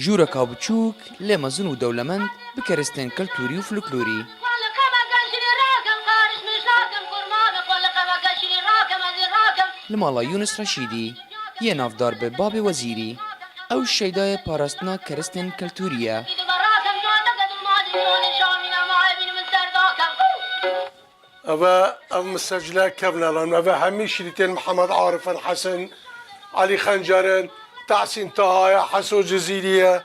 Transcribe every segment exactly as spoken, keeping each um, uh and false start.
Jûreka biçûk lê mezin û dewlemend bi keristên keltûrî û folklorî. Li mala Yûnis Reşîdî yê navdar bi Babê Wezîrî. Ew şeydayê parastina keristên keltûrî ye. Eve ev misecile kevnelan, eve hemî şirîtên Mihemed Arif in, Hesen, Elî Xencer in, Tahsîn Taha ye, Heso Cizîrî ye.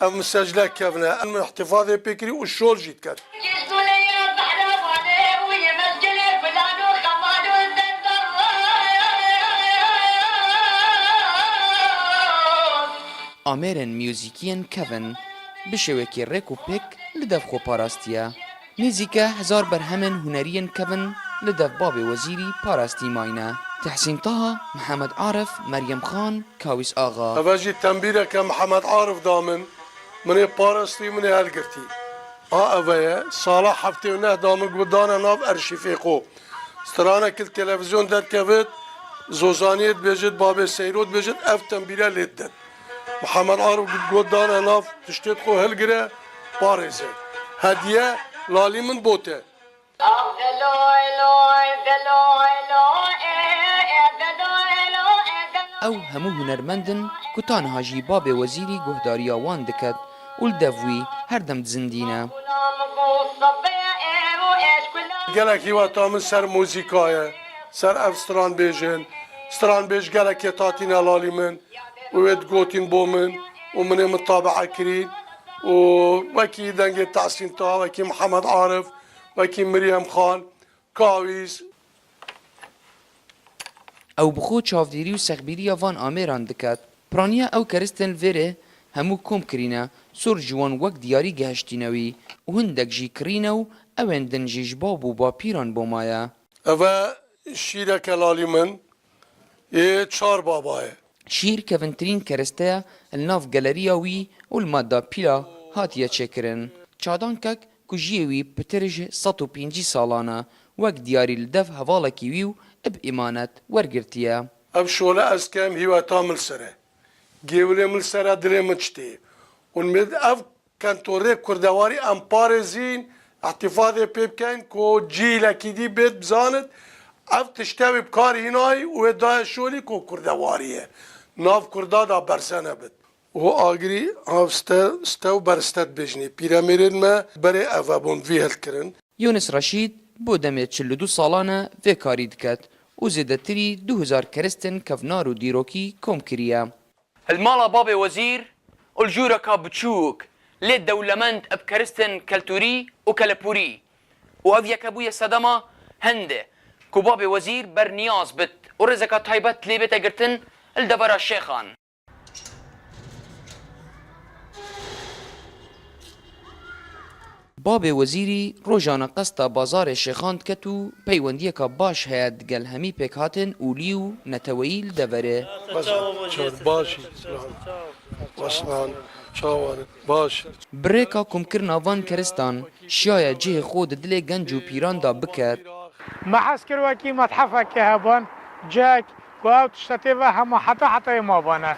Ev misecile kevne. Em îhtîfazê pê kirî û şol jî diket. Amêrên muzîkiyên kevin bi şêwekî rêk û pêk li dev xwe parastiye. Nêzîke hezar berhemên huneriyên kevin li dev Babê Wezîrî parastî mayne. Tehsîn Taha, Mihemed Arif, Meryem Xan, Kawîs Axa. Eve jî tembîreke Mihemed Arif da min. Min ê parastî, min ê helgirtî. A eve ye, sala heftê û neh da min got dane nav erşîfê xwe. Stranek li televîzyon derkevit, Zozaniyê dibêjit, Babê Seyro dibêjit, ev tembîre lê didin. Mihemed Arif got, got dane nav tiştê xwe hilgire, parêze. Hediye lalî min bote. Ew hemû hunermend in ku ta niha jî Babê Wezîrî guhdariya wan diket û li dev wî her dem dizindîne. Gelek hîweta min ser muzîka ye, ser ev stranbêjin. Stranbêj gelekê hatîne lalî min û wê digotîn bo min û min ê min tabi'a kirîn û wekî dengê Tahsîn Taha, wekî Mihemed Arif, wekî Miryem Xan, Kawîs. Ew bi xwe çavdêrî û sexbîriya van amêran diket. Piraniya ew keristên li vêrê hemû kom kirîne, sor ji wan wek diyarî gihiştîne wî û hindek jî kirîne û ewên din jî ji bav û bapîran bo maye. Eve şîreke lalî min yê çar baba ye. Şîr kevintirîn kereste ye, li nav geleriya wî û li madda pîla hatiye çêkirin. Çadankek ku jiyê wî pitir ji sed û pêncî salan e, wek diyarî li dev hevalekî wî û bi îmanet wergirtiye. Ev şole ez kem hîweta min li ser e. Gêwilê min li ser e, dilê min çitê. Û min ev kentorê kurdewarî em parêzîn, îhtîfazê pê bikeyn ku cîlekî dî bêt bizanit, ev tişte wî bi kar hînayî û wê daye şolî ku kurdewarî ye. Nav kurda da berse nebit. Û agirî av ste, ste û berste dibêjinê. Pîremêrên me berê ev e bûn vî hilkirin. Yûnis Reşîd bo demê çil û du salan e vê karî diket û zêdetirî du hezar keristên kevnar û dîrokî kom kiriye. Li mala Babê Wezîr û li jûreka biçûk lê dewlemend bi keristên keltûrî û kelepûrî û ev yeke bûye sedema hindê ku Babê Wezîr berniyaz bit û rêzeka taybet lê bête girtin li devera Şêxan. Babê Wezîrî rojane qesta bazarê Şêxan diket û peywendiyeka baş heye digel hemî pêkhatên olî û neteweyî li deverê. Baş, baş, baş. Bi rêka komkirina van keristan şiyaye cihê xwe di dilê genc û pîran de biket. Me hez kir wekî methefekê hebûn, cihek ku ew tişte tê ve hema heta hetayê mabane.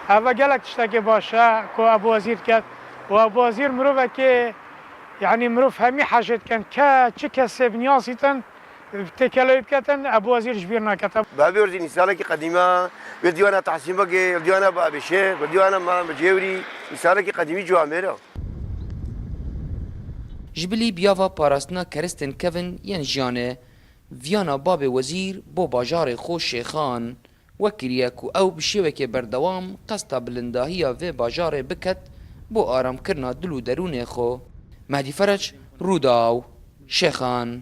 Ev e gelek tiştekê baş e ku Ebû Wezîr diket û Ebû Wezîr mirovekê, yanî mirov hemî hejê dikin, ke çi kesê bi niyazîtin, têkelewî biketin, Ebû Wezîr ji bîr nakete. Babê Wezîr însanekî qedîm e, wê dîwana Tehsîn Begê, dîwana Babê Şêx, dîwana Mala Mecêwrî, însanekî qedîmî ciwamêr e. Ji bilî biyava parastina keristên kevin yên jiyanê, viyana Babê Wezîr bo bajarê xwe Şêxan wekiriye ku ew bi şêwekê berdewam qesta bilindahiya vê bajarê biket bo aramkirina dil û derûnê xwe. Mehdî Ferec, Rûdaw, Şêxan.